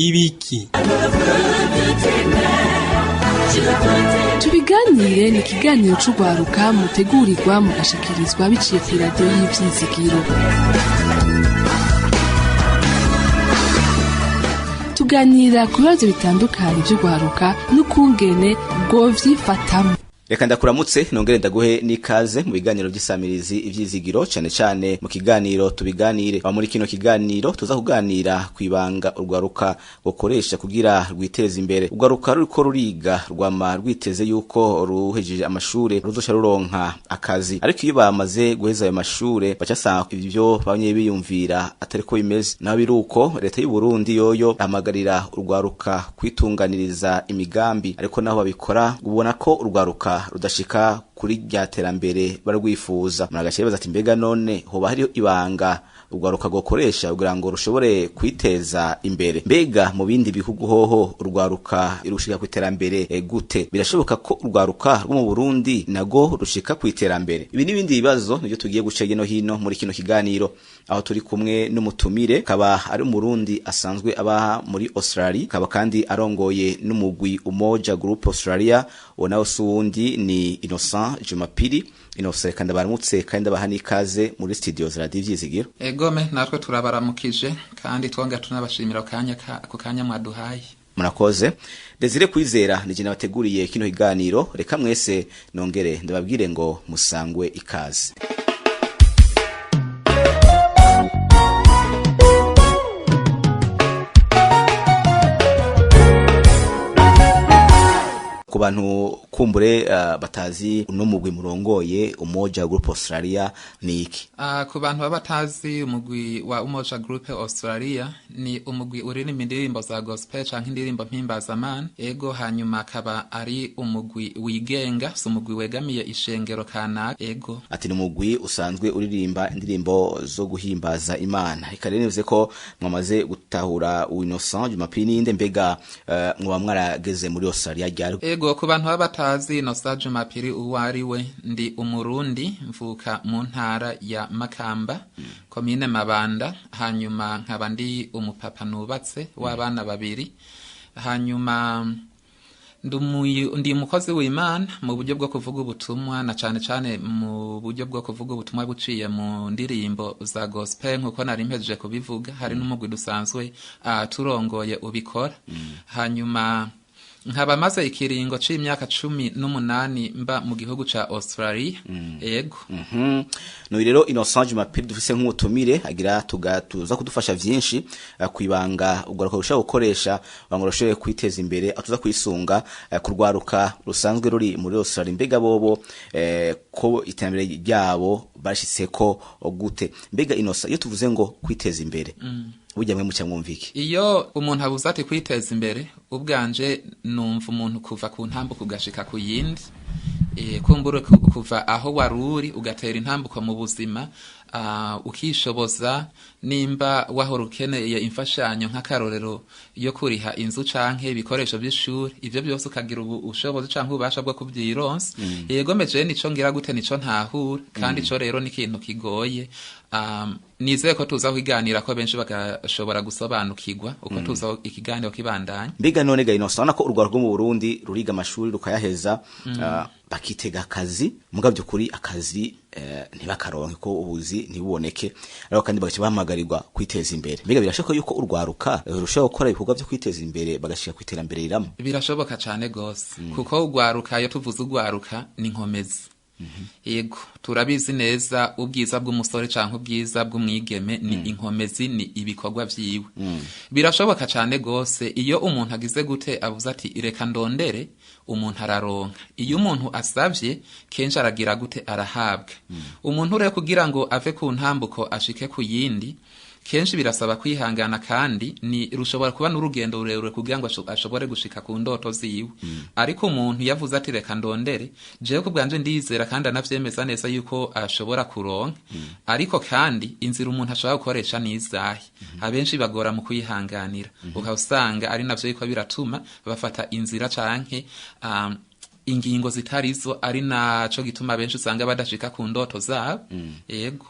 Ibiki? Tubiganire ni ikiganiro c'urwaruka mutegurirwa mugashikirizwa biciye kw'iradiyo y'Ivyizigiro. Tuganira ku bibazo bitandukanye vy'urwaruka n'ukungene rwovyifatamwo. Reka ndakuramutse, nongere ndaguhe n'ikaze mu biganiro by'isamirizi Ivyizigiro, cane cane mu kiganiro Tubiganire. Aho muri kino kiganiro tuza kuganira kwibanga urwaruka gukoresha kugira rwiteze imbere. Urwaruka ruriko ruriga rwama rwiteze yuko ruhejeje amashure ruzosha ruronka akazi, ariko iyo bamaze guheza ayo mashure baca basanga ivyo bamwe biyumvira atari ko bimeze. Naho biruko, leta y'u Burundi yoyo ihamagarira urwaruka kwitunganiriza imigambi, ariko naho babikora ubona ko urwaruka rudashika kuri rya terambere barwifuza. Muragace baza ati: mbega none hoba hariho ibanga urwaruka rwokoresha kugira ngo rushobore kwiteza imbere? Mbega mu bindi bihugu hoho urwaruka rushika ku iterambere gute? Birashoboka ko urwaruka rwo mu Burundi nago rushika ku iterambere? Ibi n'ibindi bibazo nivyo tugiye guca hirya no hino muri kino kiganiro, aho turi kumwe n'umutumire, kaba ari umurundi asanzwe aba muri Australia, kaba kandi arongoye n'umugwi Umoja Group Australia. Uwo nawe si uwundi, ni Innocent Jumapili. Innocent, kandi baramutse kandi ndabaha n'ikaze muri studio za Radio Ivyizigiro. Egome, natwe turabaramukije kandi twongera tunabashimira ku kanya mwaduhaye. Murakoze. Desire Kwizera nije nabateguriye kino kiganiro. Reka mwese nongere ndababwire ngo musangwe ikaze. Ku bantu kumbure batazi uno mugwi murongoye, Umoja Group Australia ni iki? Ku bantu baba batazi umugwi wa Umoja Group Australia, ni umugwi uririmba indirimbo za gospel canke indirimbo mpimbazamana. Ego, hanyuma akaba ari umugwi wigenga, si umugwi wegamiye ishengero kanaka. Ego. Ati ni umugwi usanzwe uririmba indirimbo zo guhimbaza Imana. Reka rero nivuze ko mwamaze gutahura Innocent Jumapili ninde. Mbega mwoba mwarageze muri Australia ryari? Ego, ku bantu baba batazi Innocent Jumapili uwo ari we, ndi umurundi, mvuka mu ntara ya Makamba, komine Mabanda, hanyuma nkaba ndi umupapa nubatse w'abana babiri. Hanyuma ndi umukozi w'Imana mu buryo bwo kuvuga ubutumwa, na cane cane mu buryo bwo kuvuga ubutumwa buciye mu ndirimbo za gospel, nkuko nari mpejeje kubivuga. Hari n'umugwi dusanzwe turongoye ubikora. Hanyuma nkaba maze ikiringo c'imyaka 18 mba mu gihugu ca Australia. Ego. Nuyu rero Innocent Jumapili dufise nk'umutumire agira tuza kudufasha vyinshi kwibanga urwaruka rushobora gukoresha ngo rushobore kwiteza imbere, atuza kwisunga kurwaruka rusanzwe ruri muri Australia. Mbega bobo ko iterambere ryabo bashitseko gute? Mbega Innocent, iyo tuvuze ngo kwiteza imbere, burya mwe muca mwumva iki? Iyo umuntu abuze ati kwiteza imbere, ubwanje numva umuntu kuva ku ntambuko ugashika ku yindi, kumbure kuva aho waruri ugatera intambuko mu buzima, ukishoboza. Nimba wahora ukeneye imfashanyo, nk'akarorero yo kuriha inzu canke ibikoresho vy'ishuri, ivyo byose ukagira ubushobozi canke ububasha bwo kubyironsa. Yego, meje nico ngira gute, nico ntahura. Kandi ico rero ni ikintu kigoye. Nizeye ko tuza kwiganira ko benshi bagashobora gusobanukirwa uko tuza ikiganiro kibandanya. Mbega none ga Innocent, urabona ko urwaruka rwo mu Burundi ruriga amashuri rukayaheza, bakitega akazi, mugabo by'ukuri akazi ntibakaronke, ko ubuzi ntibuboneke, ariko kandi bagaca bahamagarirwa kwiteza imbere. Mbega birashoboka yuko urwaruka rushobora gukora ibikorwa vyo kwiteza imbere bagashika kwiterambere rirama? Birashoboka cane gose, kuko ugwaruka, iyo tuvuze ugwaruka, ni inkomezi. Yego, turabizi neza, ubwiza bw'umusore canke ubwiza bw'umwigeme ni inkomezi, ni ibikorwa vyiwe. Birashoboka cane gose. Iyo umuntu agize gute, avuze ati reka ndondere, umuntu araronka. Iyo umuntu asavye kenshi aragira gute? Arahabwa. Umuntu rero kugira ngo ave ku ntambuko ashike ku yindi, kenshi birasaba kwihangana, kandi ni rushobora kuba n'urugendo rurerure kugira ngo ashobore gushika ku ndoto ziwe. Ariko umuntu yavuze ati reka ndondere, jewe ku bwanje ndizera kandi anavyemeza neza yuko ashobora kuronka. Ariko kandi inzira umuntu ashobora gukoresha nizahe? Abenshi bagora mu kwihanganira, ukaba usanga ari navyo yuko biratuma bafata inzira canke ingingo zitarizo, ari naco gituma benshi usanga badashika ku ndoto zabo. Yego.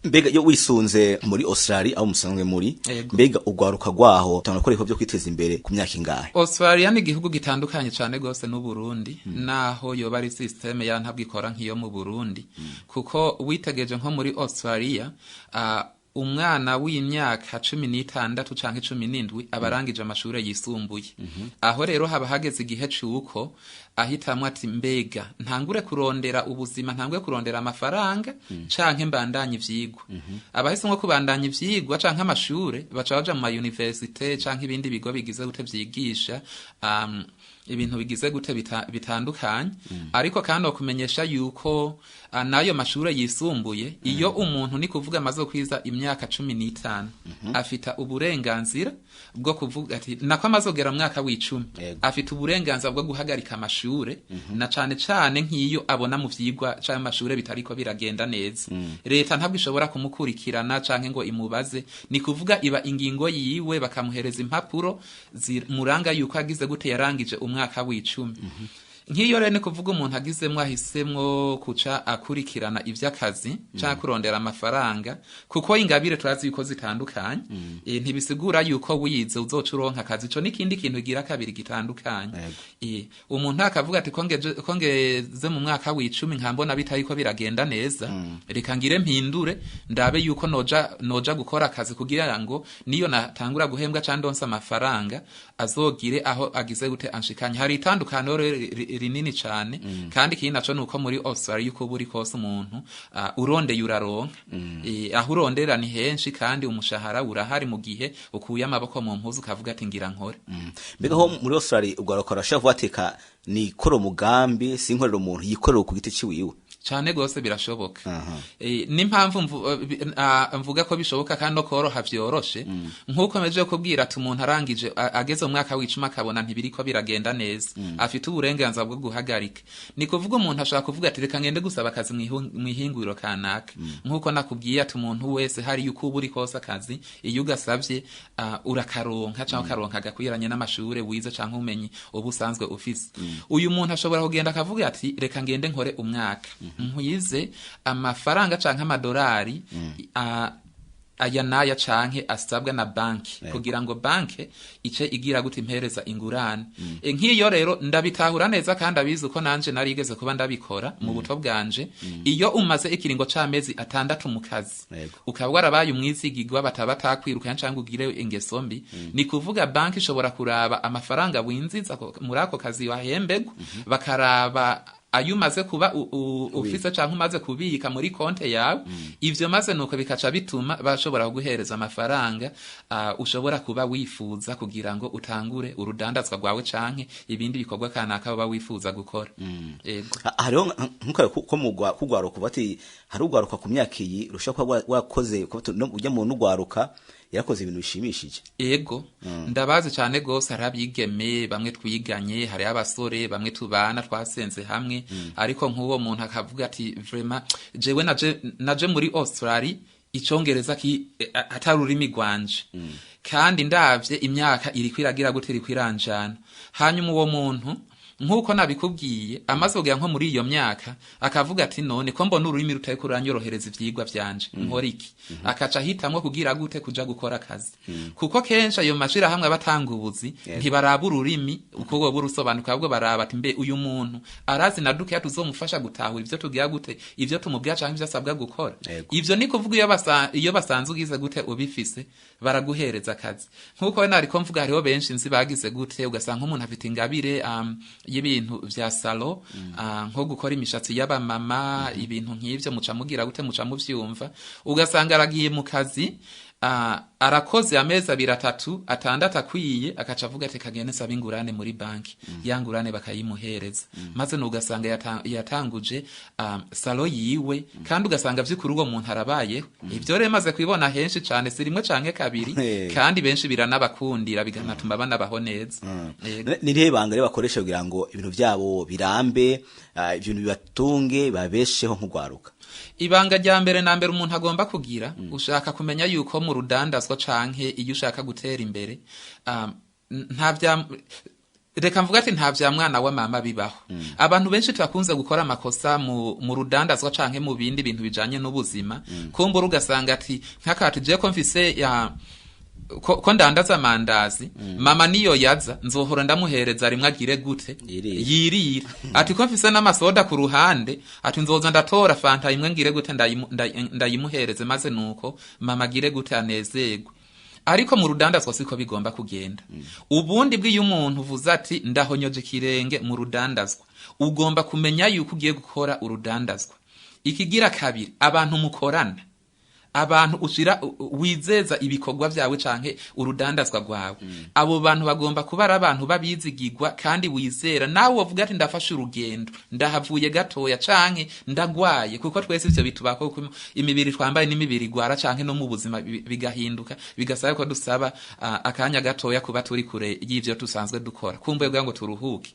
Mbega iyo wisunze muri Australia aho musanzwe muri, Yego. mbega ugwaruka rwaho tangura gukora ibikorwa byo kwiteza imbere ku myaka ingahe? Australia ni igihugu gitandukanye cane gose n'u Burundi, naho yoba ari système ya ntabwo ikora nk'iyo mu Burundi, kuko witegeje nko muri Australia, umwana w'imyaka 16 canke 17 aba arangije amashure yisumbuye. Aho rero haba hageze igihe c'uko ahitamwo ati: mbega ntangure kurondera ubuzima, ntangure kurondera amafaranga, canke mbandanye ivyigwa? Abahisemwo kubandanya ivyigwa canke amashure baca baja mu ma université canke ibindi bigo bigize gute vyigisha ibintu bigize gute bitandukanye. Ariko kandi okumenyesha yuko n'ayo mashure yisumbuye, iyo umuntu ni kuvuga amaze kwiza imyaka 15, afita uburenganzira bwo kuvuga ati, nako amaze kugera mu mwaka w'10, afite uburenganzira bwo guhagarika amashure, na cane cane nk'iyo abona mu vyigwa canke amashure bitariko biragenda neza. Leta ntabwo ishobora kumukurikirana canke ngo imubaze. Ni kuvuga iba ingingo yiwe, bakamuhereza impapuro zimuranga yuko agize gute, yarangije umwaka w'10. Nk'iyo rero ni kuvuga umuntu agizemwo, ahisemwo kuca akurikirana ivy'akazi canke kurondera amafaranga, kuko ingabire turazi yuko zitandukanye. Ntibisigura yuko wize uzoca uronka akazi. Ico n'ikindi kintu gira kabiri gitandukanye. Umuntu akavuga ati ko ngeze mu mwaka w'10 nkambona bitariko biragenda neza, reka ngire mpindure, ndabe yuko noja gukora akazi, kugira ngo niyo natangura guhembwa canke ndonse amafaranga azogire aho agize gute anshikanye. Hari itandukaniro rero rinini cane. Kandi ikindi naco nuko muri Australia yuko buri kose umuntu urondeye uraronka. Aho urondera ni henshi, kandi umushahara urahari mu gihe ukuye amaboko mu mpuzu ukavuga ati ngira nkore. Mbega ho muri Australia ugwaruka rurashobora kuvuga ati reka nikore umugambi, sinkorera umuntu, yikorera ku giti ciwiwe? Cane gose birashoboka. N'impamvu mvuga ko bishoboka kandi no koroha vyoroshe, nk'uko meje kubwira ati umuntu arangije, ageze mu mwaka w'10 akabona ntibiriko biragenda neza, afite uburenganzira bwo guhagarika. Ni kuvuga umuntu ashobora kuvuga ati reka ngende gusaba akazi mw'ihinguriro kanaka. Nk'uko nakubwiye ati umuntu wese hari yuko uba uri kose akazi iyo ugasavye urakaronka, canke ukaronka gakwiranye n'amashure wize canke ubumenyi uba usanzwe ufise. Uyu muntu ashobora kugenda akavuga ati reka ngende nkore umwaka, nkwize amafaranga canke amadolari aya n'aya canke asabwa na banki, kugira ngo banki ice igira gute, impereza ingurane. Nk'iyo rero ndabitahura neza kandi abizi uko nanje narigeze kuba ndabikora mu buto bwanje. Iyo umaze ikiringo c'amezi 6 mu kazi, ukaba warabaye umwizigirwa, bataba batakwirukanye canke ugire ingeso mbi, ni kuvuga banki ishobora kuraba amafaranga winziza muri ako kazi wahembegwa, bakaraba ayo umaze kuba ufise canke umaze kubika muri konte yawe. Ivyo maze nuko bikaca bituma bashobora kuguhereza amafaranga ushobora kuba wifuza kugira ngo utangure urudandazwa rwawe canke ibindi bikorwa kanaka uba wifuza gukora. Yego. Hariho nkuko ko mu kugwaruka bati hari ugwaruka ku myaka iyi rushobora kuba wakoze ujya mu n'ugwaruka yarakoze ibintu bishimishije. Ego, ndabazi cane gose. Hari abigeme bamwe twiganye, hari abasore bamwe tubana twasenze hamwe. Ariko nk'uwo muntu akavuga ati vraiment jewe naje muri Australia icongereza ki atari ururimi rwanje, kandi ndavye imyaka iriko iragira gute, iriko iranjana. Hanyuma uwo muntu, nk'uko nabikubwiye, amaze kugera nko muri iyo myaka akavuga ati none ko mbona ururimi rutariko ruranyorohereza ivyigwa vyanje, nkora iki? Akaca ahitamwo kugira gute, kuja gukora akazi, kuko kenshi ayo mashirahamwe abatanga ubuzi ntibaraba ururimi uko woba urusobanuka, ahubwo baraba ati mbe uyu muntu arazi na dukeya tuzomufasha gutahura ivyo tugira gute, ivyo tumubwira canke ivyo asabwa gukora. Ivyo ni kuvuga iyo basanze ugize gute ubifise, baraguhereza akazi. Nk'uko nariko mvuga, hariho benshi nzi bagize gute, ugasanga umuntu afite ingabire y'ibintu vya salon, nko gukora imishatsi y'abamama, ibintu nk'ivyo, muca mugira gute, muca muvyumva. Ugasanga aragiye mu kazi, arakoze amezi 2, 3, 6 akwiye, akaca avuga ati kagende nsaba ingurane muri banki. Ya ngurane bakayimuhereza, maze nugasanga yatanguje salon yiwe, kandi ugasanga vy'ukuri uwo muntu arabayeho. Ivyo rero maze kubibona henshi cane, si rimwe canke kabiri. Kandi benshi biranabakundira, bikanatuma banabaho neza. Yego. Ni irihe banga rero bakoresha kugira ngo ibintu vyabo birambe, ibintu bibatunge, babesheho nk'ugwaruka? Ibanga rya mbere na mbere umuntu agomba kugira, ushaka kumenya yuko mu rudandazwa canke iyo ushaka gutera imbere, nta vya Reka mvuga ati nta vya mwana wa mama bibaho. Abantu benshi turakunze gukora amakosa mu rudandazwa canke mu bindi bintu bijanye n'ubuzima. Kumbura ugasanga ati nk'akati je ko mfise ya ko ndandaza amandazi, mama niyo yaza nzohora ndamuhereza rimwe agire gute? Yirire. Yirire. Ati ko mfise n'amasoda ku ruhande, ati nzoza ndatora fanta imwe ngire gute, ndayimuhereze, maze nuko mama agire gute, anezerwe. Ariko mu rudandazwa siko bigomba kugenda. Ubundi bw'iyo umuntu uvuze ati ndahonyoje ikirenge mu rudandazwa, ugomba kumenya yuko ugiye gukora urudandazwa. Ikigira kabiri, abantu mukorana, abantu ushira wizeza ibikorwa vyawe canke urudandazwa rwawe, abo bantu bagomba kuba ari abantu babizigirwa kandi wizera. Nawe wovuga ati ndafashe urugendo, ndahavuye gatoya canke ndagwaye, kuko twese ivyo bitubako, kuko imibiri twambaye n'imibiri igwara canke no mu buzima bigahinduka, bigasaba ko dusaba akanya gatoya kuba turi kure y'ivyo dusanzwe dukora, kumbuye kugira ngo turuhuke.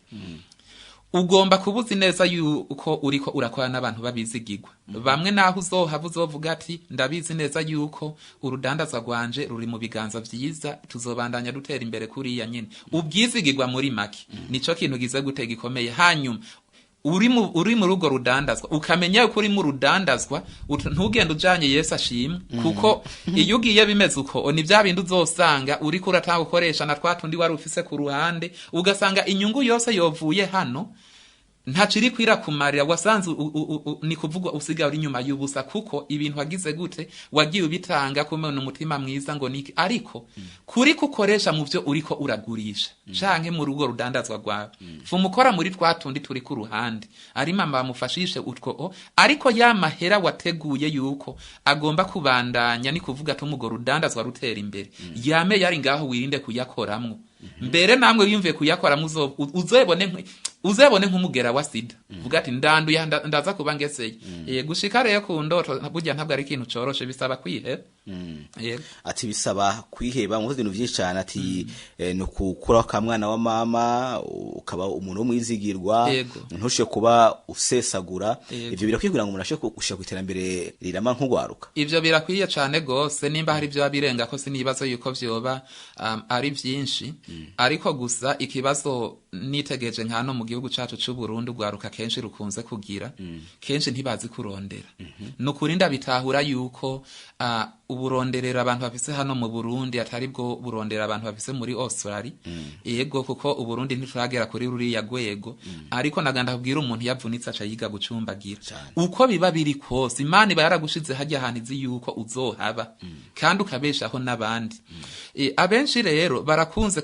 Ugomba kuba uzi neza yuko uriko urakora n'abantu babizigirwa. Bamwe naho uzohava uzovuga ati ndabizi neza yuko urudandaza rwanje ruri mu biganza vyiza, tuzobandanya dutera imbere kuriya nyene. Ubwizigirwa muri make nico kintu gize gute, gikomeye. Hanyuma uri mu rugo rudandazwa, ukamenya yuko uri mu rudandazwa, ntugende ujanye Yesu ashimwe, kuko iyo ugiye bimeze uko ni bya bindi uzosanga uriko uratanga ukoresha na twa tundi wari ufise ku ruhande, ugasanga inyungu yose yovuye hano ntaco iriko irakumarira. Wasanze ni kuvuga usigaye uri inyuma y'ubusa, kuko ibintu wagize gute, wagiye ubitanga kumena umutima mwiza ngo niki, ariko kuri kukoresha mu vyo uriko uragurisha canke mu rugo rudandazwa rwawe, fuma ukora muri twa tundi turi ku ruhande, ari mama bamufashishe utwo o, ariko ya mahera wateguye yuko agomba kubandanya, ni kuvuga tumugo rudandazwa rutera imbere, yame yari ngaho, wirinde kuyakoramwo. Mbere namwe wiyumviye kuyakoramwo, uzebone nk'umugera wa sida, vuga ati ndanduye, ndaza kuba ngeseye. Gushika rero ku ndoto burya ntabwo ari ikintu coroshe, bisaba kwiheba. Yego. Ati bisaba kwiheba mu bintu byinshi cyane, ati ni ukukuraho ka mwana wa mama, ukaba umuntu w'umwizigirwa, ntushe kuba usesagura. Ivyo birakwiye kugira ngo umuntu ashobore gushika ku iterambere rirama nk'ugwaruka. Ivyo birakwiye cane gose. Nimba hari ivyo birenga ko sinibazo yuko vyoba ari vyinshi, ariko gusa ikibazo nitegeje nka hano mu gihugu cacu c'u Burundi, ugwaruka kenshi rukunze kugira, kenshi ntibazi kurondera. Nukuri ndabitahura yuko uburonderero abantu bafise hano mu Burundi atari bwo burondera abantu bafise muri Australia. Yego, kuko Uburundi ntituragera kuri ruriya rwego, ariko naganda kubwira umuntu yavunitse aca yiga gucumbagira. Uko biba biri kose, Imana iba yaragushize hajya ahantu izi yuko uzohaba kandi ukabeshaho n'abandi. Abenshi rero barakunze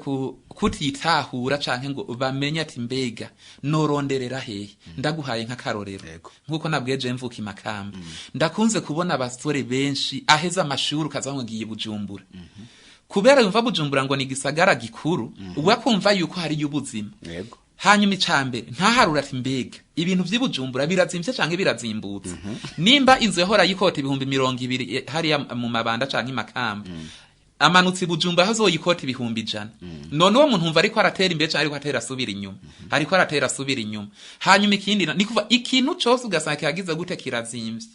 kutitahura canke ngo bamenye ati mbega noronderera hehe. Ndaguhaye nk'akarorero, nk'uko nabwiye mvuka imakamba, ndakunze kubona abasore benshi aheza amashuri ukaza ngo ngiye Bujumbura, kubera yumva Bujumbura ngo ni igisagara gikuru, ubwo akumva yuko hariyo ubuzima. Hanyuma icambere ntaharura ati mbega ibintu vy'ibujumbura birazimvye canke birazimbutse. Nimba inzu yahora yikota 20,000 hariya mu Mabanda canke imakamba, amanutse Bujumbura aho azoyikota 100,000. None uwo muntu umva ariko aratera imbere canke ariko atera asubira inyuma? Ariko aratera asubira inyuma. Hanyuma ikindi ni kuva ikintu cose ugasanga kihagize gute, kirazimvye.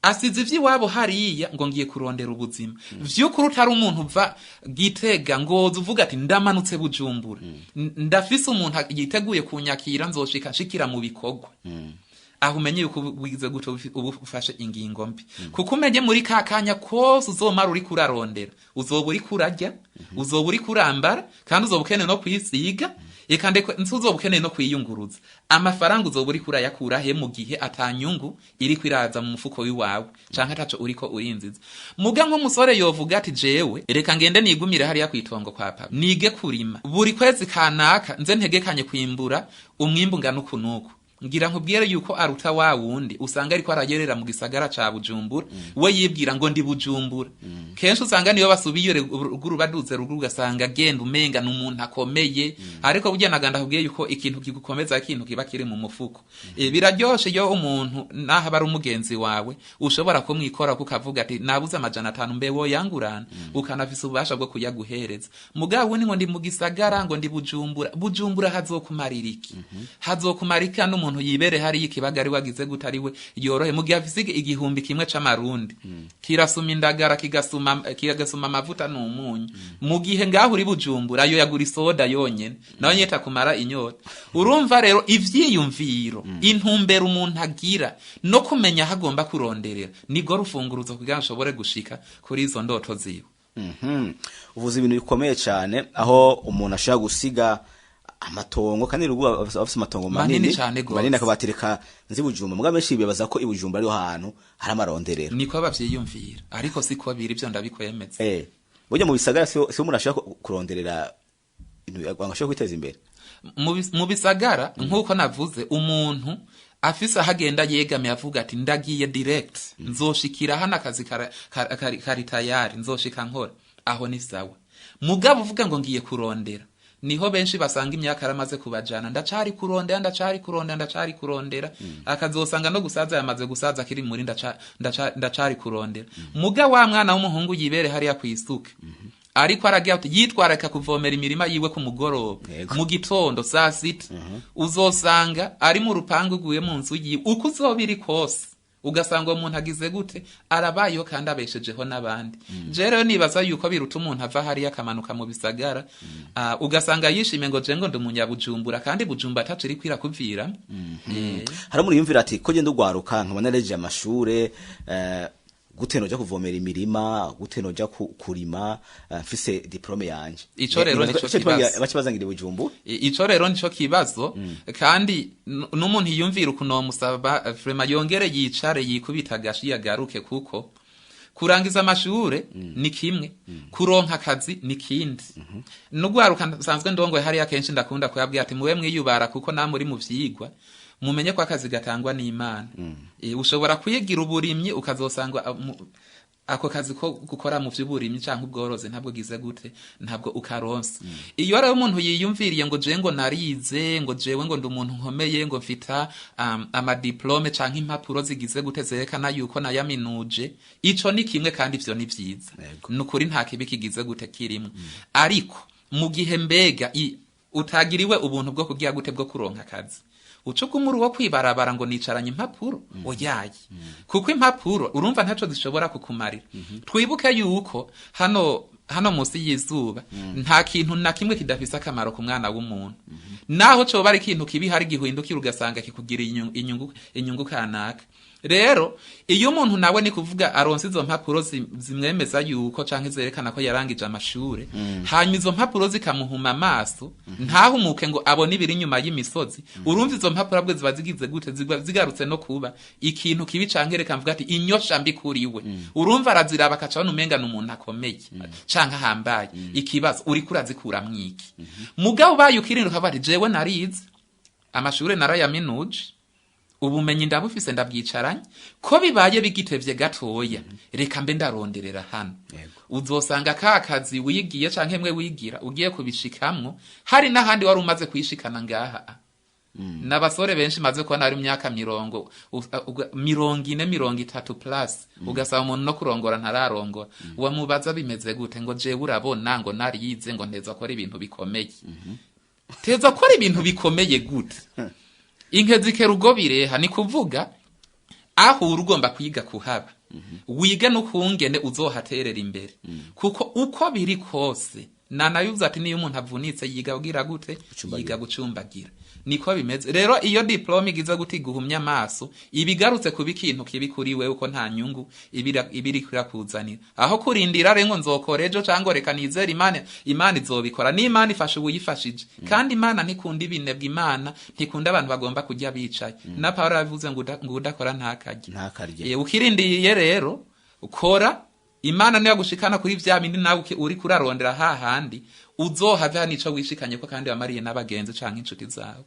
Asize ivy'iwabo hariya ngo ngiye kurondera ubuzima. Vy'ukuri utari umuntu uva Gitega ngoza uvuga ati ndamanutse Bujumbura, ndafise umuntu yiteguye kunyakira, nzoshika nshikira mu bikorwa, aho umenye yuko wize gute, uba ufashe ingingo mbi, kuko umenye muri ka kanya kose uzomara uriko urarondera, uzoba uriko urarya, uzoba uriko urambara, kandi uzoba ukeneye no kwisiga, eka ndeko uzoba ukeneye no kwiyunguruza. Amafaranga uzoba uriko urayakura he mu gihe atanyungu iriko iraza mu mufuko w'iwawe canke ataco uriko urinziza? Muga nk'umusore yovuga ati jewe reka ngende nigumire hariya kwitongo kwa papa, nige kurima, buri kwezi kanaka nze ntegekanye kwimbura umwimbu ngana uku nuku, ngira nkubwire yuko aruta wa wundi usanga ariko arayerera mu gisagara ca Bujumbura, we yibwira ngo ndi Bujumbura. Kenshi usanga niyo basubiye ruguru, baduze ruguru, ugasanga agenda umenga ni umuntu akomeye. Ariko burya naganda kubwiye yuko ikintu kigukomeza ikintu kiba kiri mu mufuko. Biraryoshe iyo umuntu naho aba ari umugenzi wawe ushobora kumwikora kukavuga ati nabuze 500, mbe woyangurana, ukanafise ububasha bwo kuyaguhereza. Mugabo wundi ngo ndi mu gisagara, ngo ndi Bujumbura, Bujumbura hazokumarira iki? Hazokumara iki n'umuntu umuntu yibere hariya ikibaga ari wagize gute, ari we yorohe, mu gihe afise 1000 c'amarundi kirasuma indagara, kigasuma amavuta n'umunyu, mu gihe ngaho uri Bujumbura ayo yagura isoda yonyene, nawe nyita kumara inyota. Urumva rero ivyiyumviro, intumbero umuntu agira no kumenya aho agomba kuronderera nigo rufunguruzo kugira ngo ashobore gushika kuri izo ndoto ziwe. Uvuze ibintu bikomeye cyane, aho umuntu ashobora gusiga amatongo, kandi ruguru bafise amatongo manini manini cane gose. Manini, akabatereka nzi Bujumba. Mugabo benshi bibaza ko i Bujumba ariho hantu hari amaronderero. Niko bavyiyumvira, ariko siko biri, ivyo ndabikwemeza. Burya mu bisagara siho umuntu ashobora kuronderera ibintu ngo ashobore kwiteza imbere? Mu bisagara, nk'uko navuze, umuntu afise aho agenda yegamiye avuga ati: "Ndagiye direct, nzoshikira hano akazi kari tayari, nzoshika nkora aho," ni sawa. Mugabo uvuga ngo ngiye kurondera, niho benshi basanga imyaka yaramaze kubajana: "Ndacari kurondera, ndacari kurondera, ndacari kurondera." Akazosanga no gusaza yamaze gusaza akiri muri ndacari kurondera. Muga wa mwana w'umuhungu yibere hariya kwisuka, ariko aragira ati yitwararika kuvomera imirima yiwe ku mugoroba, mu gitondo saa 6, uzosanga ari mu rupangu uguye mu nzu yiwe, uko uzoba iri kose ugasanga uwo muntu agize gute, arabayeho kandi abeshejeho n'abandi. Je rero nibaza yuko biruta umuntu ava hariya akamanuka mu bisagara, ugasanga yishimye ngo je ngo ndi umunyabujumbura, kandi Bujumba ataco iriko irakuvira. Hari umuntu yumvira ati: "Ko genda ugwaruka nkaba narejeje amashure, gute noja kuvomera imirima, gute noja kurima, mfise diplôme yanje?" Ico rero nico kibazo. Bakibaza Bujumbura. Ico rero nico kibazo, kandi n'umuntu yiyumvira ukuntu womusaba vraiment yongere yicare yikubita agashi yagaruke, kuko kurangiza amashure ni kimwe, kuronka akazi ni kindi. N'ugwaruka nsanzwe ndongoye hariya, kenshi ndakunda kuyabwira ati: "Mube mwiyubara, kuko namwe uri mu vyigwa mumenye ko akazi gatangwa n'Imana." Ushobora kwigira uburimyi ukazosanga ako kazi ko gukora mu vy'uburimyi canke ubworozi ntabwo gize gute, ntabwo ukaronsa. Iyo rero umuntu yiyumviriye ngo jewe ngo narize, ngo jewe ngo ndi umuntu nkomeye, ngo mfita amadiplôme canke impapuro zigize gute zerekana yuko nayaminuje, ico ni kimwe, kandi ivyo ni vyiza. Nukuri nta kibi kigize gute kirimwo, ariko mu gihe mbega utagiriwe ubuntu bwo kugira gute, bwo kuronka akazi, uca uguma wo kwibarabara ngo nicaranye impapuro, oyaye, kuko impapuro urumva ntaco zishobora kukumarira. Twibuke yuko hano munsi y'izuba nta kintu na kimwe kidafise akamaro ku mwana w'umuntu, naho coba ari ikintu kibi, hari gihindukira ugasanga kikugira inyungu kanaka. Rero iyo umuntu nawe ni kuvuga aronse izo mpapuro zimwemeza yuko canke zerekana ko yarangije amashure, hanyuma izo mpapuro zikamuhuma amaso, ntahumuke ngo abone ibiri inyuma y'imisozi, urumva izo mpapuro abwo ziba zigize gute, ziba zigarutse no kuba ikintu kibi, canke reka mvuga ati inyosha mbi kuri we. Urumva araziraba akaca abona umenga ni umuntu akomeye canke ahambaye. Ikibazo, uriko urazikuramwo iki? Mugabo ubaye ukirinda ukavuga ati: "Jewe narize amashure, narayaminuje, ubumenyi ndabufise, ndabwicaranye, ko bibaye bigitevye gatoya, reka mbe ndaronderera hano," uzosanga ka kazi wigiye canke mwe wigira ugiye kubishikamwo, hari n'ahandi wari umaze kwishikana ngaha. N'abasore benshi maze kubona ari imyaka 40, 30 plus, ugasaba umuntu no kurongora ntararongora. Wamubaza bimeze gute, ngo: "Jewe urabona ngo narize, ngo nteza akora ibintu bikomeye." Teza akora ibintu bikomeye gute? Inkezi ugo bireha, ni kuvuga aho uri ugomba kwiga kuhaba, wige n'ukungene uzohaterera imbere, kuko uko biri kose nanabivuze ati niyo umuntu avunitse yiga kugira gute? Gucumbagira. Yiga gucumbagira. Niko bimeze rero. Iyo diplôme igize gute, iguhumya amaso, ibigarutse kuba ikintu kibi kuri wewe, uko nta nyungu ibiri irakuzanira. Aho kurindira rero ngo nzokora ejo, cyangwa reka nizere Imana, Imana izobikora, n'Imana ifasha uwuyifashije, kandi Imana ntikunda ibinebwe, Imana ntikunda abantu bagomba kujya bicaye. Na Paulo yabivuze ngo ngo udakora ntakarye. Ntakarye. Ukirindiriye rero ukora, Imana niyo gushikana kuri vya bindi nawe uri kurarondera hahandi uzohave nico wishikanye ko, kandi wamariye n'abagenzi canke inshuti zawe.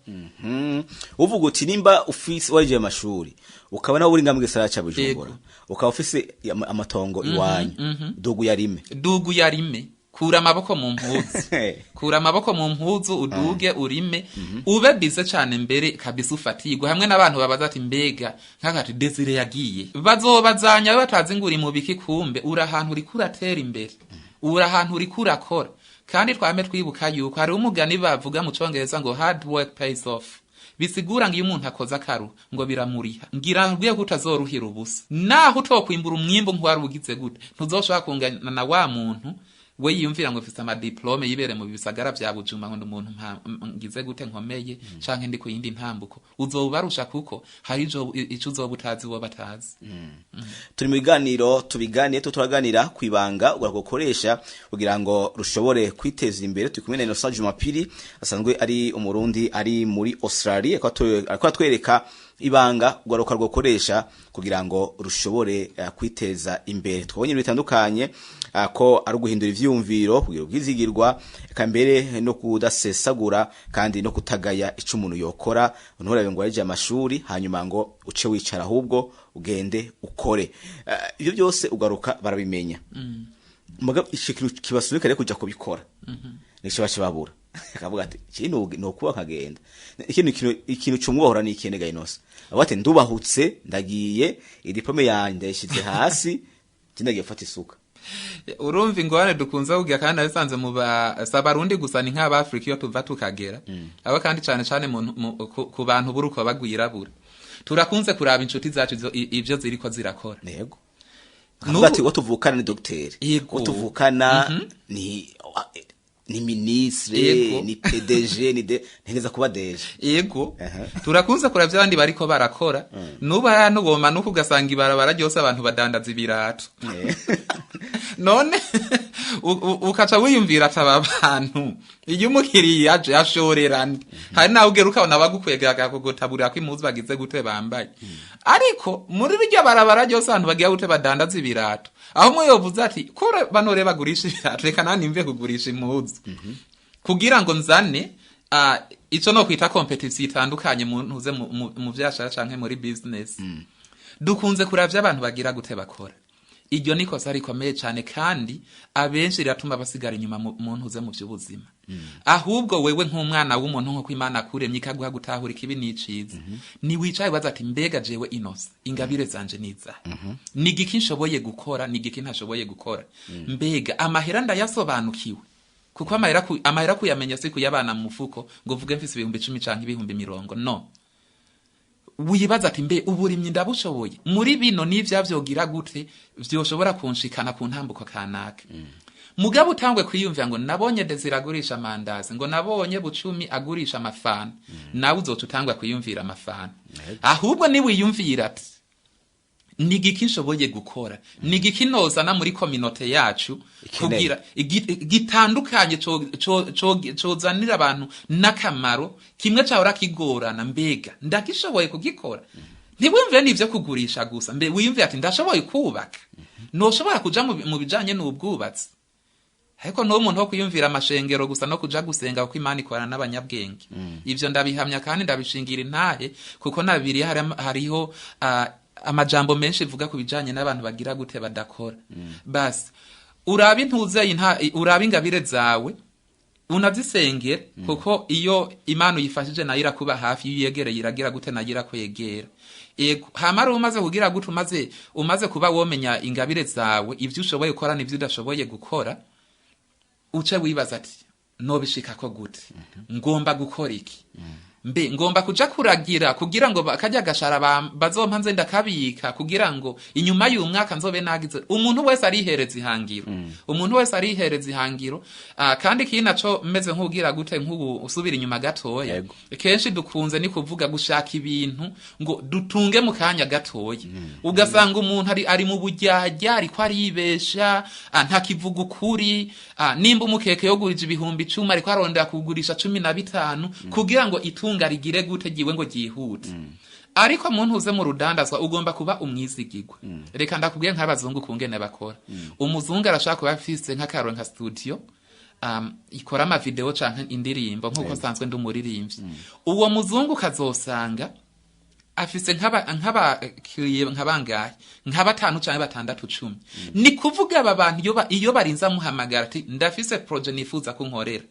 Uvuga uti nimba ufise warije amashuri, ukaba nawe uri ngaha mu gisagara ca Bujumbura, ukaba ufise amatongo iwanyu, dugu yarime. Dugu yarime, kura amaboko mu mpuzu, kura amaboko mu mpuzu, uduge urime, ube bize cane mbere kabisa, ufatirwe hamwe n'abantu babaza ati: "Mbega nk'akati Desire yagiye?" Bazobazanya batazi ngo uri mu biki, kumbe uri ahantu uriko uratera imbere, uri ahantu uriko urakora. Kandi twame twibuka yuko hari umugani bavuga mu Congereza ngo "Hard work pays off." Bisigura ngo iyo umuntu akoze akaru ngo biramuriha, ngira nkubwiye ko utazoruhira ubusa. Naho utokwimbura umwimbu nk'uwari ugize gute, ntuzoshobora kungana na wa muntu we yiyumvira ngo mfise amadiplome, yibere mu bisagara vya Bujuma, ngo ndi umuntu ngize gute, nkomeye, canke ndi ku yindi ntambuko. Uzobarusha kuko hari ico uzoba utazi bo batazi. Turi mu biganiro tubiganiye, turaganira ku ibanga ugakoresha kugira ngo rushobore kwiteza imbere. Turi kumwe na Innocent Jumapili, asanzwe ari umurundi ari muri Australia, ariko atwereka ibanga ugaruka rwokoresha kugira ngo rushobore kwiteza imbere. Twabonye ibintu bitandukanye, ko ari uguhindura ivyumviro, kugira ubwizigirwa, eka mbere no kudasesagura, kandi no kutagaya ico umuntu yokora. Nturabe ngo waje amashuri hanyuma ngo uce wicara, ahubwo ugende ukore. Ibyo byose ugaruka barabimenya. Mugabo ico kintu kibasunika rero kuja kubikora nico baca babura, akavuga ati iki ni ukuba nkagenda. Ikindi ikintu cumwohora ni ikindi ga Innocent, avuga ati ndubahutse, ndagiye, idiplome yanjye ndayishize hasi, ndagiye gufata isuka. Urumva ingorane dukunze kugira, kandi nabisanze mu ba si abarundi gusa, ni nk'abafrika iyo tuva tukagera abo, kandi cane cane ku bantu b'urukoba rwirabura, turakunze kuraba inshuti zacu ivyo ziriko zirakora. Akavuga ati uwo tuvukana ni dogiteri, uwo tuvukana ni ministre, ni PDG, ni de ntegeza kuba DG. Turakunze kuraba ivyo abandi bariko barakora. Nubu hariya nubomanuka ugasanga ibarabara ryose abantu badandaza ibirato. None ukaca wiyumvira ati aba bantu iyo umukiriya aje ashorerana, hari nawe ugera ukabona bagukwegera bakakugotaburira ko impuzu bagize gute bambaye, ariko muri rirya barabara ryose abantu bagira gute badandaza ibirato. Aho umwe yovuze ati kure bano rero bagurisha ibirato, reka nani mve kugurisha impuzu kugira ngo nzane ico no kwita competition itandukanye mu ntuze mu vyashara canke muri business. Dukunze kuravya abantu bagira gute bakora. Iryo ni kosa rikomeye cane, kandi abenshi riratuma basigara inyuma mu ntuze mu vy'ubuzima. Ahubwo wewe nk'umwana w'umuntu, nk'uko Imana akuremye ikaguha gutahura ikibi n'iciza, ni wicaye ubaza ati mbega jewe Innocent, ingabire zanje nizahe? Ni igiki nshoboye gukora? Ni igiki ntashoboye gukora? Mbega amahera ndayasobanukiwe? Kuko amahera kuyamenya si kuyabana mu mufuko ngo uvuge mfise 10.000 canke 20.000. No wibaza ati mbe uburimyi ndabushoboye? Muri bino n'ivya vyogira gute vyoshobora kunshikana ku ntambuko kanaka? Mugabo utangwe kwiyumvira ngo nabonye Desire agurisha amandazi, ngo nabonye Bucumi agurisha amafana, nawe uzoca utangwa kwiyumvira amafana. Ahubwo niwiyumvira ati ni igiki nshoboye gukora, ni igiki nozana muri communauté yacu Ikeneye. kugira gitandukanye cozanira abantu n'akamaro, kimwe cahora kigorana, mbega ndagishoboye kugikora? Ntiwiyumvire n'ivyo kugurisha gusa, mbe wiyumvire ati ndashoboye kubaka, noshobora kuja mu bijanye n'ubwubatsi. Ariko n'uwo muntu wo kwiyumvira amashengero gusa no kuja gusenga, kuko Imana ikorana n'abanyabwenge. Ivyo ndabihamya kandi ndabishingira intahe, kuko na Bibiliya hariho amajambo menshi ivuga ku bijanye n'abantu bagira gute badakora. Basi urabe intuze urabe ingabire zawe, unazisengere, kuko iyo Imana uyifashije nayo irakuba hafi, iyo uyegereye iragira gute, nayo irakwegera. Ego, hama rero umaze kugira gute, umaze kuba womenya ingabire zawe, ivyo ushoboye gukora n'ivyo udashoboye gukora, uce wibaza ati nobishikako gute? Ngomba gukora iki? Mbe ngomba kuja kuragira kugira ngo karya gashara bazompa nze ndakabika kugira ngo inyuma y'uyu mwaka nzobe nagize. Umuntu wese arihereza ihangiro, umuntu wese arihereza ihangiro. Kandi ikindi naco, meze nk'ugira gute, nk'ubu usubira inyuma gatoya, kenshi dukunze ni kuvuga gushaka ibintu ngo dutunge mu kanya gatoya. Ugasanga umuntu ari mu buryarya, ariko aribesha, ntakivuga ukuri. Nimba umukeke yogurije 10.000, ariko arondera kugurisha 15 kugira ngo itunga rigire gute giwe ngo ryihute. Ariko muntu uze mu rudandazwa ugomba kuba umwizigirwa. Reka ndakubwiye nk'abazungu kungene bakora. Umuzungu arashaka kuba afise nk'akaro nka studio ikora amavideo canke indirimbo, nk'uko nsanzwe ndi umuririmbyi. Uwo muzungu kazosanga afise nk'aba kiriye nka nka batanu canke batandatu, 10. Ni kuvuga aba bantu iyo barinze amuhamagara ati ndafise projet nifuza ko nkorera,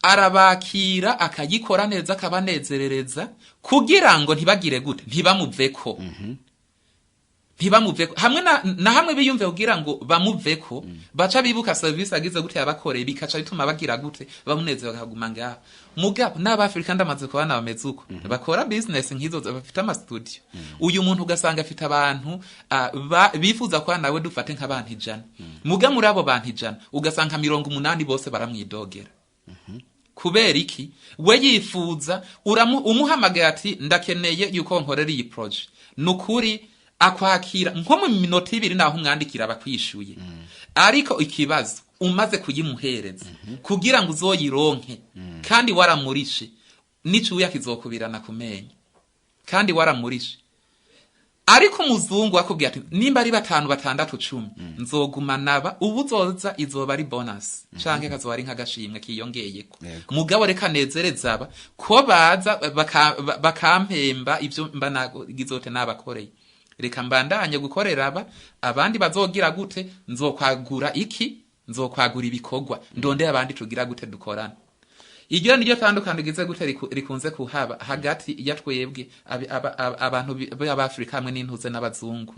arabakira akayikora neza, akabanezerereza kugira ngo ntibagire gute, ntibamuveko. Ntibamuveko hamwe na hamwe biyumve kugira ngo bamuveko, baca bibuka service agize gute yabakoreye, bikaca bituma bagira gute, bamunezero bakaguma ngaho. Mugabo n'Abafrika ndamaze kubana bameze uko, bakora business nk'izo, bafite ama studio. Uyu muntu ugasanga afite abantu bifuza kuba nawe, dufate nk'abantu 100. Muga muri abo bantu 100 ugasanga 80 bose baramwidogera. Kubera iki? We yifuza umuhamagaye ati: "Ndakeneye yuko nkorera iyi projet." Nukuri akwakira nko mu minota 2, naho umwandikira abakwishuye. Ariko ikibazo, umaze kuyimuhereza, kugira ngo uzoyironke kandi waramurishe, n'icuya kizokubirana ku menyo kandi waramurishe. Ariko umuzungu akubwira ati: "Nimba ari batanu, batandatu, 10, nzoguma naba ubu, uzoza izoba ari bonus canke kazoba ari nk'agashimwe kiyongeyeko." Mugabo reka nezereza aba ko baza bakampemba ivyo mba nagizote nabakoreye. Reka mbandanye gukorera aba, abandi bazogira gute, nzokwagura iki, nzokwagura ibikorwa, ndondeye abandi tugira gute, dukorana. Iryo niryo tandukano rigize gute, rikunze kuhaba hagati ya twebwe abantu b'Abafrika hamwe n'intuze n'abazungu.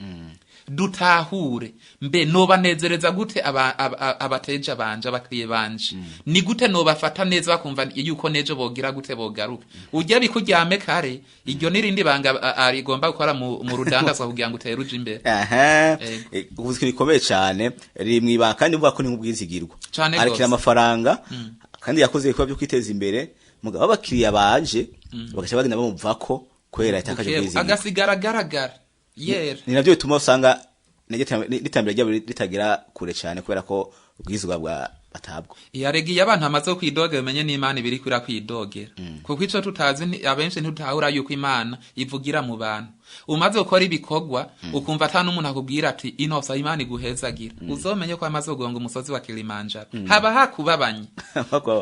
Dutahure mbe nobanezereza gute abateja banje, abakiriye banje? Ni gute nobafata neza bakumva yuko nejo bogira gute, bogaruka? Urya bikuryame kare, iryo n'irindi banga rigomba gukora mu rudandazwa kugira ngo utere uja imbere. Aha. Ego. Ubuzi bikomeye cyane riri mwibanga, kandi mvuga ko ni nk'ubwizigirwa. Cane Arekera gose. amafaranga kandi yakoze ibikorwa byo kwiteza imbere, mugabo abakiriya baje bagaca bagenda bamuvako kubera yatakaje ubwizigirwa. Agasigara agaragara yera. Ni navyo bituma usanga n'iterambere ryabo ritagera kure cyane, kubera ko ubwizigwa bwa batabwo. Yaregiye abantu amaze kwidogera, umenye n'Imana ibiri kwira kwidogera, kuko ico tutazi abenshi ntitutahura yuko Imana ivugira mu bantu. Umaze gukora ibikorwa ukumva ata n'umuntu akubwira ati: "Inosa, Imana iguhezagira," uzomenye ko amaze kugonga umusozi wa Kilimanjaro, haba hakubabanye.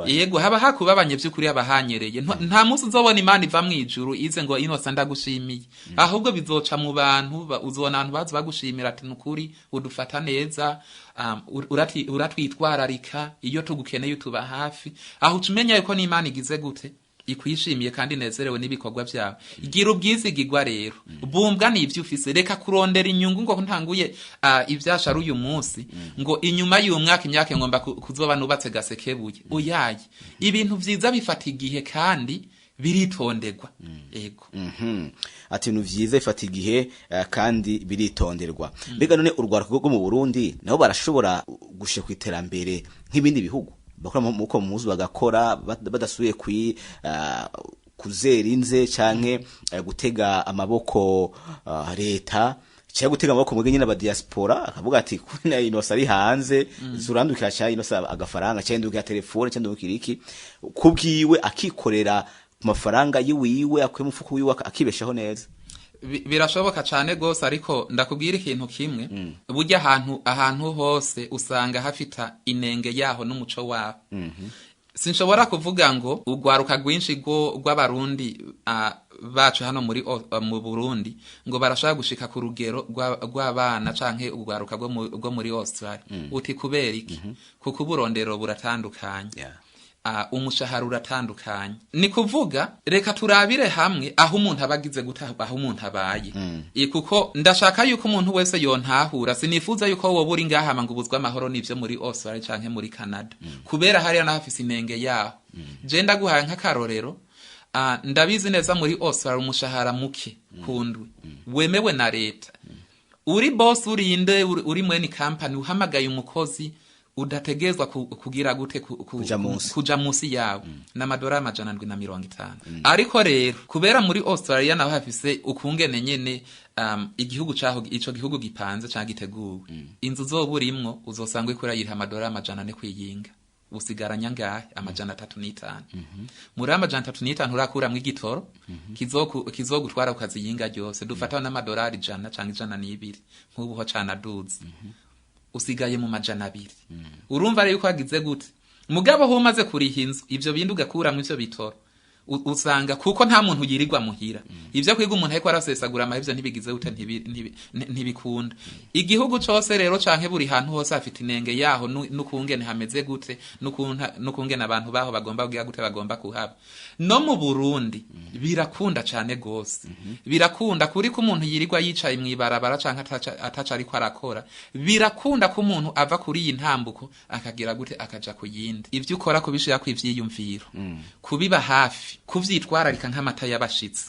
Yego, haba hakubabanye by'ukuri, haba hanyereye. Nta munsi uzobona Imana iva mw'ijuru ize ngo: "Inosa, ndagushimiye." Ahubwo bizoca mu bantu, uzobona abantu baza bagushimira ati: "Nukuri udufata neza, uratwitwararika, iyo tugukeneye utuba hafi." Aho uca umenya yuko n'Imana igize gute, ikwishimiye kandi inezerewe n'ibikorwa byawe. Gira ubwizigirwa rero, bumbwa n'ivyo ufise. Reka kurondera inyungu ngo ntanguye ivyashara uyu munsi, ngo inyuma y'uyu mwaka, imyaka ngomba kuzoba nubatse Gasekebuye. Uyaye, ibintu vyiza bifata igihe kandi biritonderwa. Ego. Ati ibintu vyiza bifata igihe kandi biritonderwa. Mbega none urwaruka rwo mu Burundi nabo barashobora gushika ku iterambere nk'ibindi bihugu bakora muko muzi bagakora badasubiye kwi kuzera inze canke gutega amaboko leta, cyangwa gutega amaboko mwebwe nyine aba diaspora, akavuga ati: "Kuna Inosa ari hanze, zurandukira cyangwa Inosa agafaranga, cyangwa ndukira telefone, cyangwa ndukira iki," kubwiwe akikorera ku mafaranga yiwiwe akuye mu mufuko wiwe, akibeshaho neza? Birashoboka cane gose, ariko ndakubwira ikintu kimwe: burya ahantu hose usanga hafita inenge yaho n'umuco waho. Sinshobora kuvuga ngo urwaruka rwinshi rw'Abarundi bacu hano mu Burundi ngo barashobora gushika ku rugero rw'abana canke urwaruka rwo muri Australia. Uti kubera iki? Kuko uburondero buratandukanye. Umushahara uratandukanye. Ni kuvuga reka turabire hamwe aho umuntu aba agize gute, aho umuntu abaye. Kuko ndashaka yuko umuntu wese yontahura. Sinifuza yuko wowe uri ngaha ngo ubuzwe amahoro n'ivyo muri Australia canke muri Canada, kubera hariya naho hafise inenge yaho. Je ndaguhaye nk'akarorero. Ndabizi neza muri Australia umushahara muke kundwi wemewe na leta, uri boss, urinde uri mwene company, uhamagaye umukozi udategezwa kugira gute, Kuja munsi. Kuja munsi yawe n'amadolari 750. Ariko rero kubera muri Australia naho hafise ukungene nyene igihugu caho, ico gihugu gipanze canke giteguwe, inzu uzoba urimwo uzosanga uriko urayiriha amadolari 400 kwiyinga. Usigaranya ngahe? 305. Muri 305 urakuramwo igitoro kizogutwara ku kazi yinga ryose, dufata n'amadolari 100 canke 102, nk'ubu ho canaduze, usigaye mu 200. Urumva rero yuko hagize gute? Mugabo ho umaze kuriha inzu, ivyo bindi ugakuramwo ivyo bitoro, Usanga kuko nta muntu yirirwa muhira. Ivyo kwiga umuntu ariko arasesagura amahera, ivyo ntibigize gute, ntibikunda. Igihugu cose rero canke buri hantu hose hafite inenge yaho, n'ukungene hameze gute, n'ukungene abantu baho bagomba kugira gute, bagomba kuhaba. No mu Burundi birakunda cane gose, birakunda kuri ko umuntu yirirwa yicaye mw'ibarabara canke ataca ariko arakora. Birakunda ko umuntu ava kuri iyi ntambuko akagira gute, akaja ku yindi. Ivyo ukora, kubishirako ivyiyumviro, kubiba hafi, kuvyitwararika nk'amata y'abashitsi.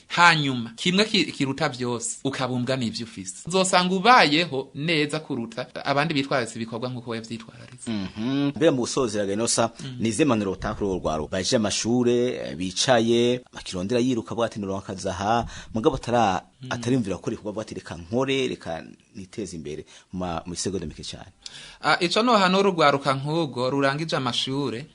Hanyuma kimwe kiruta vyose, ukabumbwa n'ivyo ufise, uzosanga ubayeho neza kuruta abandi bitwararitse ibikorwa nk'uko we vyitwararitse. Mbere mu gusozera, Inosa, ni izihe mpanuro utanga kuri urwo rwaruka baje amashure, bicaye bakirondera, yiruka avuga ati noronka akazi aha, mugabo atarimvira gukora ibikorwa, avuga ati reka nkore, reka niteze imbere, mu isegonda mike cyane? Ico nohanura urwaruka nk'ubwo rurangije amashure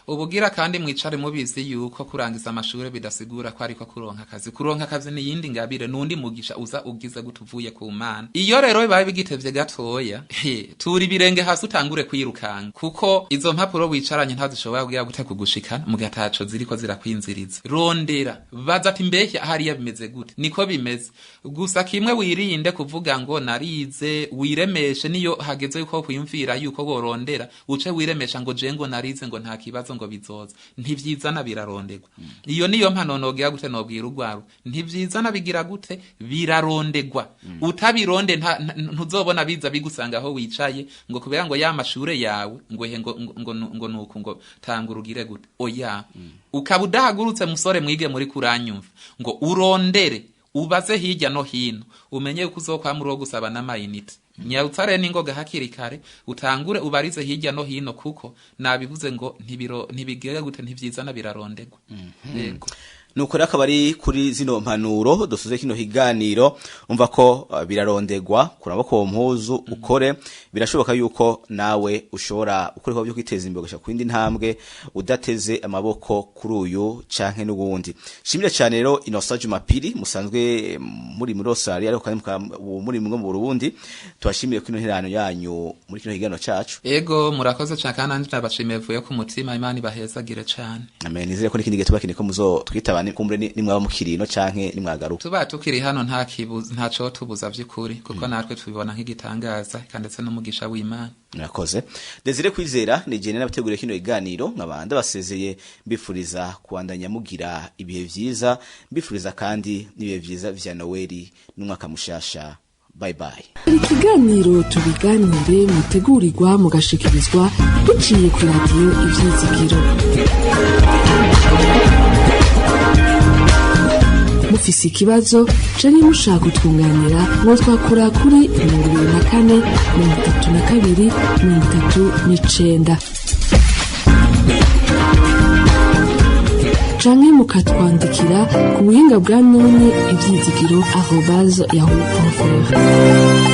ubugira kandi, mwicare mubizi yuko kurangiza amashure bidasigura ko ariko kuronka akazi. Kuronka akazi ni yindi ngabire, nundi mugisha uza ugize gute, uvuye ku Mana. Iyo rero bibaye bigitevye gatoya, tura ibirenge hasi, utangure kwirukanga, kuko izo mpapuro wicaranye ntazishobora kugira gute, kugushikana mu gataco ziriko zirakwinziriza. Rondera, baza ati mbehya hariya bimeze gute? Niko bimeze. Gusa kimwe wirinde kuvuga ngo narize, wiremeshe. Niyo hageze yuko kwiyumvira yuko worondera, uce wiremesha ngo je ngo narize, ngo nta kibazo, ngo bizoza. Ntivyizana, biraronderwa. Iyo niyo mpano nogira gute, nobwira urwaro. Ntivyizana, bigira gute, birarondegwa. Utabironde ntuzobona biza bigusanga aho wicaye, ngo kubera ngo ya mashure yawe, ngo ehe, ngo nuku, ngo tanga urugire gute. Oya, ukaba udahagurutse, musore, mwige muri kuranyumva, ngo urondere, ubaze hirya no hino, umenye yuko uzokwama uriwo gusaba n'amayinite. Nyarutsa rero n'ingoga hakiri kare, utangure ubarize hirya no hino, kuko nabivuze ngo ntibiro ntibigera gute, ntivyizana, birarondegwa. Yego. Nuko rero akaba ari kuri zino mpanuro dusoze kino higaniro. Umva ko birarondegwa, kuraba ko mpuzu ukore, birashoboka yuko nawe ushobora gukora ibikorwa byo kwiteza imbere, ugashika ku yindi ntambwe udateze amaboko kuri uyu canke n'uwundi. Shimire cyane rero Innocent Jumapili, musanzwe muri Australia, ariko kandi ubu muri mwe mu Burundi. Tubashimire kino nterano yanyu muri kino higaniro cacu. Ego, murakoze cane, kandi nanje ndabashimiye vuye ku mutima. Imana ibahezagire cane. Amen. Nizere ko n'ikindi gihe tubakeneye ko muzotwitabane, kumbure nimwaba mukiri ino canke nimwagaruka. Tuba tukiri hano, nta kibuza, ntaco tubuza vy'ukuri, kuko natwe tubibona nk'igitangaza eka ndetse n'umugisha w'Imana. Murakoze. Desire Kwizera ni jene n'abateguriye kino kiganiro, nkabanda basezeye mbifuriza kubandanya mugira ibihe vyiza, mbifuriza kandi n'ibihe vyiza vya Noeli n'umwaka mushasha. Bye bye. Ikiganiro Tubiganire mutegurirwa mugashikirizwa biciye ku radiyo Ivyizigiro. Mufise ikibazo canke mushaka kutwunganira, mwotwakura kuri 24 32 39 canke mukatwandikira ku buhinga bwa none, ivyizigiro@yahoo.fr.